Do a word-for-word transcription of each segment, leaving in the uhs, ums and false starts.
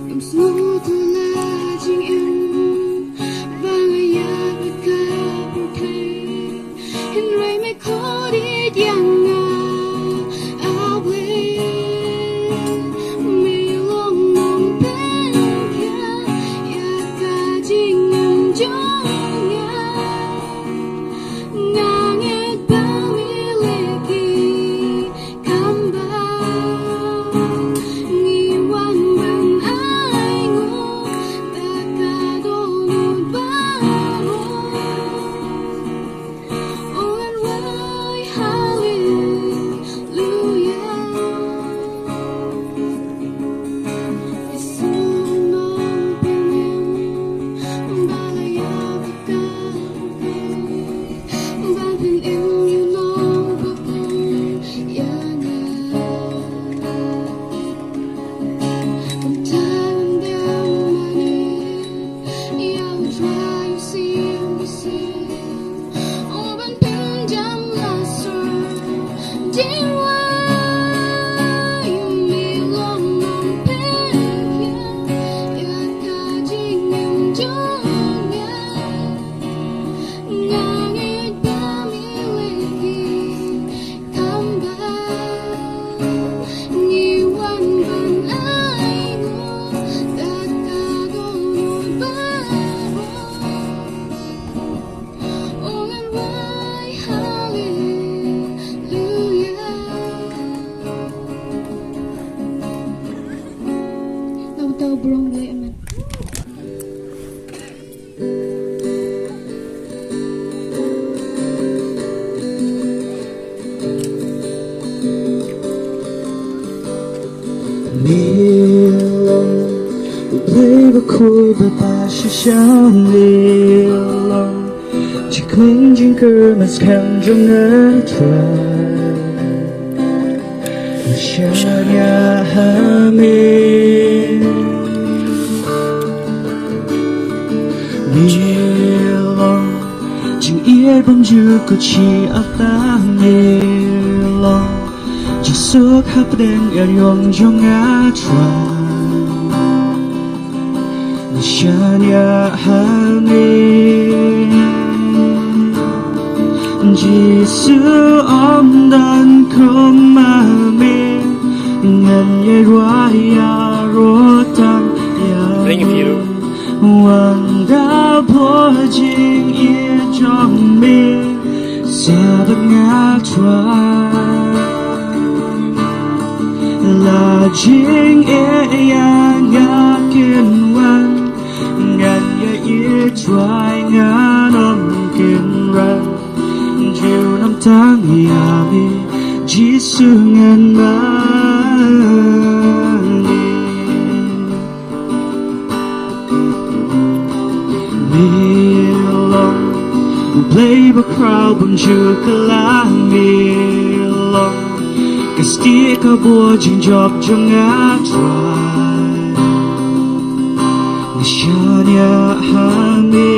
Kam sngewthuh la jingim ba nga ïa ka pyrthei, hynrei me khot ïa nga. Awei, me long nongpynkhia ïa ka jingim jong nga. Nga ngeit ba me leh ki kam ba ngi wan ban ai nguh da ka dohnud baroh. Oh, ngan wai haleluya. Jisu nongpynim ba la ïa Amen. Me long u Blei bakhuid ba shisha, me long jingkmen jingkyrmen skhem jong nga Trai. Shaniah ha me. Me long jingïeit bymjukut shi ata, me long jingsuk hapdeng ïa ïong jong nga Trai. Shaniah ha me. Jisu, ym don kum ma me. Ngan ïai rwai ïaroh tang ïa me. Wan da bor jingïeit jong me. Sabot nga Trai. La jingeh ïa nga kynwan, ngan ïa i Trai ngan ym kynran. Junom tang ïa me, Jisu ngan mane. Me long u Blei bakhraw bymjukut, la me long ka stieh ka bor jingjop jong nga Trai. Nga shaniah ha me.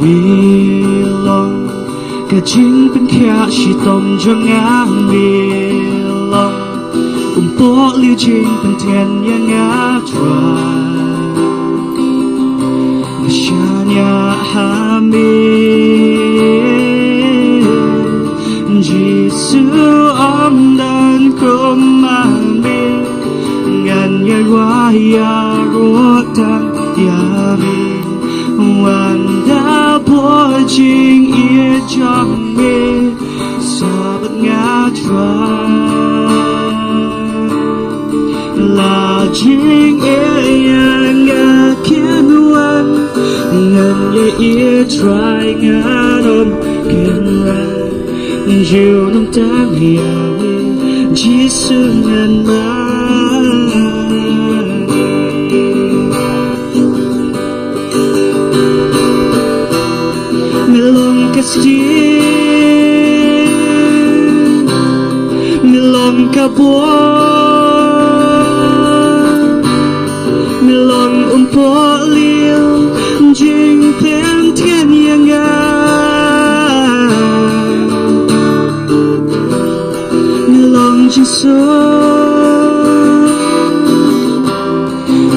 Me long ka jingpynkhiah shitom jong nga, me long um pohliew jingpynthen ïa nga Trai. Nga shaniah ha me. Jisu, ym don kum ma me. Ngan ïai rwai ïaroh tang ïa me. Wan da bor jingïeit jong me. Sabot nga Trai. La jingeh ïa nga kynwan, ngan ïa i Trai ngan ym kynran. Junom tang ïa me, Jisu ngan mane. Me long ka stieh, me long ka bor, me long um pohliew jingpynthen ïa nga. Me long Jisu,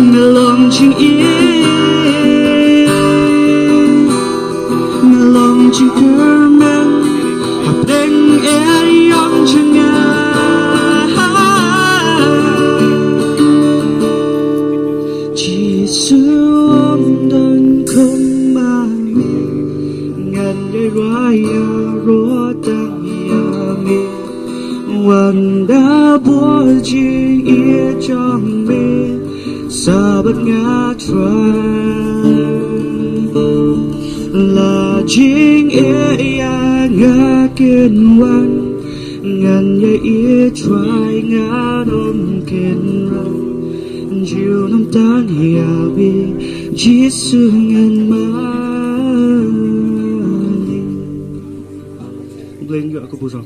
nga long jingïeit, nga long jingkyrmen hapdeng ei ei jong nga. Jisu, ym don kum ma me, ngan ïai rwai ïaroh tang ïa me. Wan da bor jingïeit jong me, sa bad nga Trai. La jingeh ïa nga kin wan, ngan ïa ïeit Trai, ngan ym kynran. Junom tang ïa me, Jisu ngan mane. Bleng ïa ka burom.